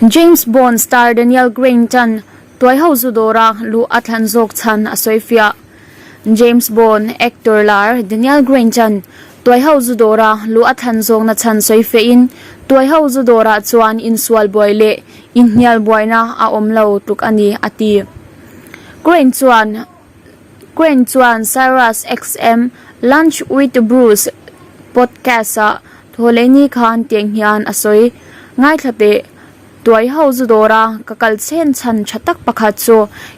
James Bond star Daniel Craig tan tuaiho zu dawra luh a thlan zawk chhan a sawifiah. James Bond actor lar Daniel Craig tan tuaiho zu dawra luh a thlan zawkna chhan sawifiahin tuaiho zu dawrah chuan insual buai leh inhnial buaina a awm lo tluk a ni a ti. Craig chuan Craig chuan Sirius XM Lunch with Bruce podcast-ah Thawhlehni khan tiang hian a sawi. Ngaithla teh, tuai ho zu dawra ka kal chhen chhan tha tak pakhat chu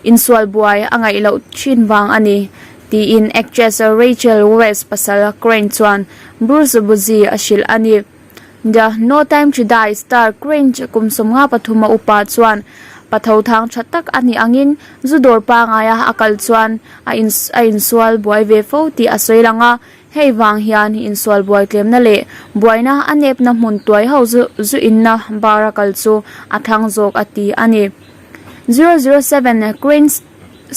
insual buai a ngaih loh thin vang a ni, tiin actress Rachel Weisz pasal Craig chuan Bruce Buzzi a hrilh a ni. The No Time To Die star Craig kum 53 a upa chuan patho thang tha tak a nih angin zu dawr pangaia a kal chuan a a insual buai ve fo tih a sawi lang a, hei vang hian insual buai tlemna leh buaina a nepna hmun tuai ho zu zu inna bar a kal chu a thlang zawk a ti a ni. 007 Craig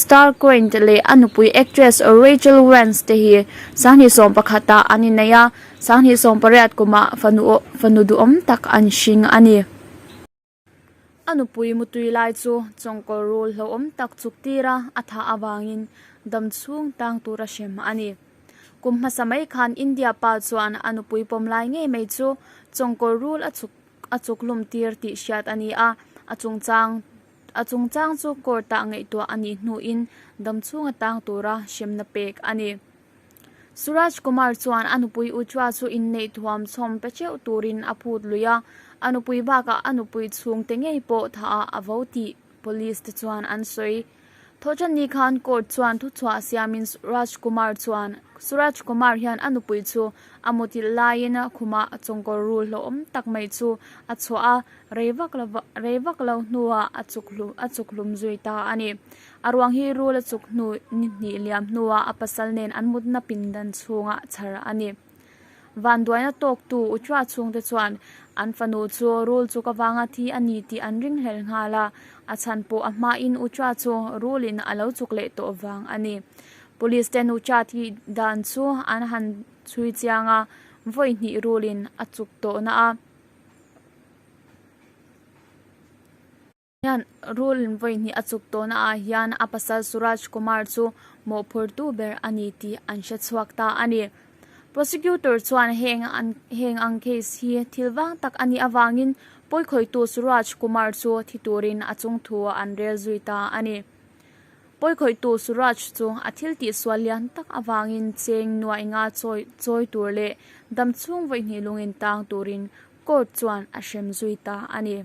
Star Craig leh a nupui actress Rachel Weisz te hi sanghnih sawm pakhatah an innei a, Sanghnih sawmpariat kumah fanu fanu duhawm tak an hring a ni. A nupui mutui lai chu chawngkaw rul hlauhawm tak chuk tira a thah avangin dam chhung tang tura hrem a ni. Kum hmasa mai khan India pa chuan a nupui pawm lai ngei mai chu chawngkaw rul a chuk a chuk hlum tir tih hriat a ni a, a chungchang a chungchang chu court ah ngaihtuah a nih hnuin dam chhunga tang tura hremna pek a ni. Suraj Kumar chuan a nupui Ujjwa chu inneih thuam chhawm pe teuh turin a phut lui a, a nupui bakah a nupui chhungte ngei pawh thah a vo tih police te chuan an sawi. Thawhṭanni khan court chuan thuchhuah siamin Suraj Kumar chuan Suraj Kumar hian a nupui chu a mutilh laiin khumah chawngkaw rul hlauhawm tak mai chu a chhuah a, rei vak lo rei vak lo hnuah a chuk hlum a chuk hlum zui ta a ni. A ruang hi rul a chuk hnu ni hnih liam hnuah a pasal nen an mutna pindan chhungah chhar a ni. Vanduaina tawktu Uchua chhungte chuan an fanu chu rul chuk avanga thi a ni tih an ringhlel nghal a, a chhan pawh a hmain Uchua chu rulin a lo chuk leh tawh vang a ni. Police ten Uchua thih dan chu an han chhui chiang a, vawi hnih rulin a chuk tawhna a. Hian rul vawi hnih a chuk tawhna ah hian a pasal Suraj Kumar chu mawhphurtu ber a ni tih an hre chhuak ta a ni. Prosecutor chuan heng an heng ang case hi thil vang tak a nih avangin pawikhawitu Suraj Kumar chu thi turin a chung thu an rel zui ta a ni. Pawikhawitu Suraj chu a thil tihsual lian tak avangin cheng nuaih nga chawi chawi tur leh damchhung vawi hnih lungin tang turin court chuan a hrem zui ta a ni.